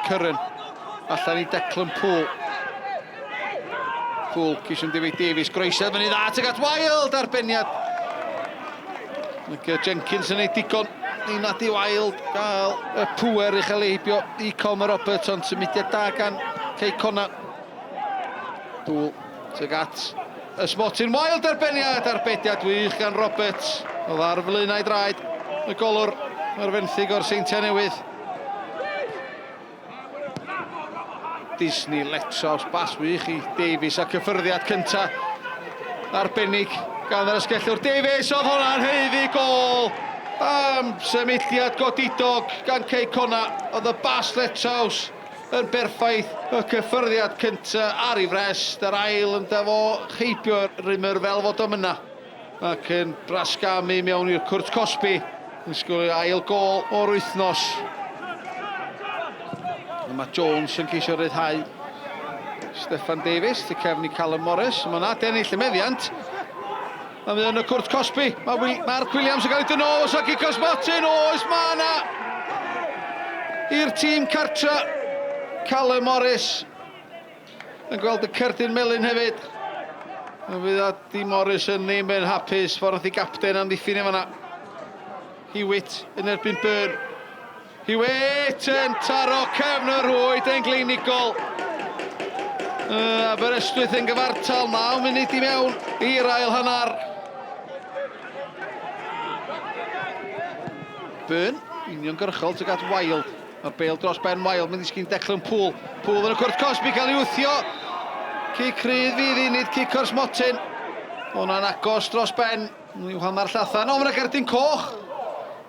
Curran. Allan i Declan Poole. Poole, ceisio mynd i Davies, groesiad fyny dda tuag at Wild, arbeniad. Ac Jenkins yn ei digon i nadu Wild gael y pŵer i chael ei heibio i Conor Roberts, ond symudiad da gan Cei Connah. Dŵl tuag at y smotyn. Wild arbeniad, arbediad wych gan Roberts. Oedd ar flaenau draed y golwr ar fenthyg o'r Seintiau Newydd. Disney Letros, bas wych i Davies a cyffyrddiad cynta arbennig gan yr asgellwr Davies, oedd hwnna'n haeddu gôl am symudiad godidog gan Cei Connah, oedd y bas Letros yn berffaith, y cyffyrddiad cynta ar ei frest, yr ail yn fo heibio Rimmer fel fod o myna ac yn brasgamu mewn i'r cwrt cosbi yn sgorio ail gôl o'r wythnos. A mae Jones yn ceisio rhyddhau Steffan Davies, tu cefn i Callum Morris. Mae yna adennill y meddiant. A mae yn y cwrt cosbi. Mae Mark Williams yn cael ei dynnu os ac i Cosmotin. Oes, mae yna i'r tîm cartra. Callum Morris yn gweld y cerdyn melyn hefyd. A fydd Adi Morris yn ddim yn hapus ffordd nath i gapten amddiffyn e fanna. Hewitt yn erbyn Byrne. Hewitt yn taro cefn y rhwyd yn glinigol. Aberystwyth yn gyfartal, 9 munud i mewn i'r ail hanner. Byrne, uniongyrchol tuag at Wild. Mae'r bêl dros ben Wild, mae'n ddisgyn Declan Poole. Poole yn y cwrt cosbi, cael ei wthio. Cic rhydd fydd i, nid cic o'r smotyn. Hwnna'n agos dros ben. I'w hanner llathan. O, mae'n gerdyn coch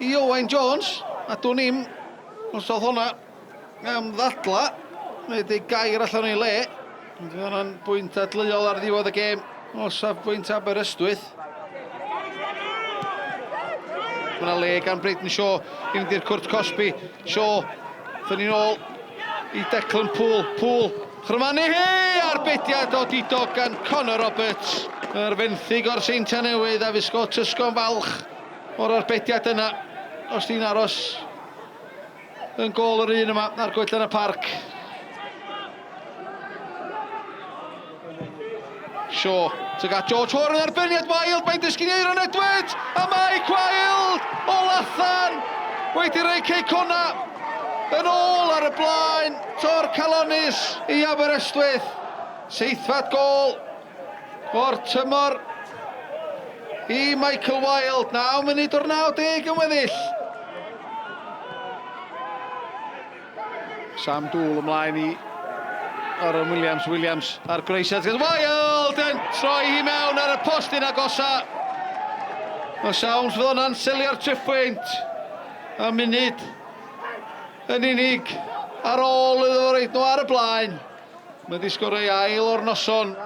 i Owain Jones. A dwn i'm os oedd hwnna am ddadla. Neu deu gair allan o'i le. Ond fydd hwnna'n bwynt dadleuol ar ddiwedd y gêm o safbwynt Aberystwyth. Mae yna le gan Brayden Shaw i fynd i'r cwrt cosbi. Shaw, thynnu nôl i Declan Poole. Poole, chrymanu hi! Arbediad o didog gan Connor Roberts. Yr fenthyg o'r Seintiau Newydd a fi Scott Ysgo'n falch o'r arbediad yna. Os ti'n aros yn gôl yr un yma ar goedlan y parc. Shaw, tuag at George Hoare yn arbenniad Wild, mae'n disgyn i Aaron Edwards, a Mike Wild o Lathan wedi rhoi Cei Connah yn ôl ar y blaen, tor calonus i Aberystwyth. Seithfed gôl o'r tymor i Michael Wild, 9 munud o'r 90 yn weddill. Sam Dool ymlaen i Aaron Williams, Williams ar groesiad gyda Wild yn troi hi mewn ar y postyn agosa. Mae siawns fydd hwnna'n selio'r triphwynt a munud yn unig ar ôl iddo fo roid nhw ar y blaen. Mae di sgorio ei ail o'r noson.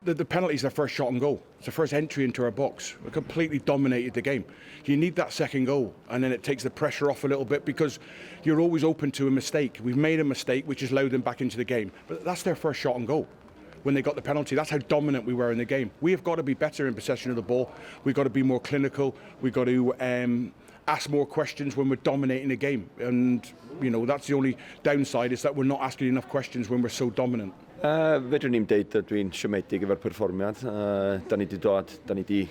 The, the penalty is their first shot on goal. It's the first entry into our box. We completely dominated the game. You need that second goal, and then it takes the pressure off a little bit because you're always open to a mistake. We've made a mistake, which has allowed them back into the game. But that's their first shot on goal when they got the penalty. That's how dominant we were in the game. We have got to be better in possession of the ball. We've got to be more clinical. We've got to um, ask more questions when we're dominating the game. And, you know, that's the only downside is that we're not asking enough questions when we're so dominant. Uh, fedrwn ni'n deud that dwi'n siomedig efo'r perfformiad. Uh, da ni wedi dod, da ni wedi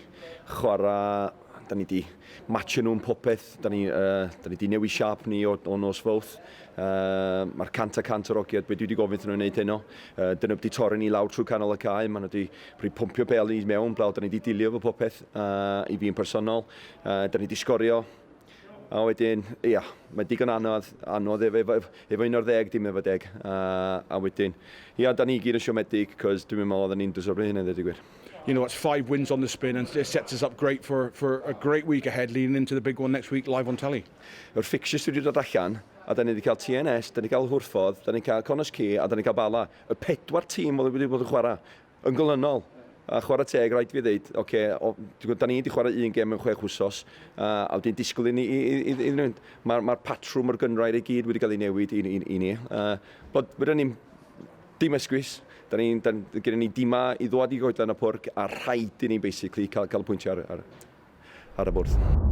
chwarae, da ni wedi matcho nhw'n popeth, da ni, uh, da ni wedi newid siap ni o, o nos fawrth. Uh, Mae'r 100% o'r ogiad, be dwi wedi gofyn iddyn nhw'n wneud heno. Uh, dyn nhw wedi torri ni lawr trwy canol y cae, maen nhw wedi rhoi pompio bel i mewn, blaw, da ni wedi dilio efo popeth uh, i fi'n personol. Uh, da ni wedi sgorio, a wedyn, ia, mae digon anodd, anodd efo, efo, efo un o'r ddeg, dim efo deg. Uh, a wedyn, ia, da ni gyd yn siomedig, cos dwi'n meddwl oedden ni'n deserfio hynny, dweud y gwir. You know, it's five wins on the spin and it sets us up great for, for a great week ahead leading into the big one next week live on telly. Yw'r fixtures wedi dod allan, a da ni wedi cael TNS, da ni wedi cael Hwrffordd, da ni wedi cael Connah's Quay a da ni wedi cael Bala. Y pedwar tîm oedd wedi bod yn chwarae yn golynol. A chwarae teg, rhaid fi ddeud, oce, okay, da ni wedi chwarae un gêm mewn chwech wsos, uh, a wedyn disgwyl i ni i, i, i, i fynd. Mae'r ma patrwm o'r gynrair i gyd wedi cael ei newid i, i, i ni. Uh, bod, fydden ni'n dim esgus, da ni'n, da, gyda ni dima i ddwad i goedlan y pwrc, a rhaid i ni basically cael, cael y pwyntiau ar, ar, ar y bwrdd.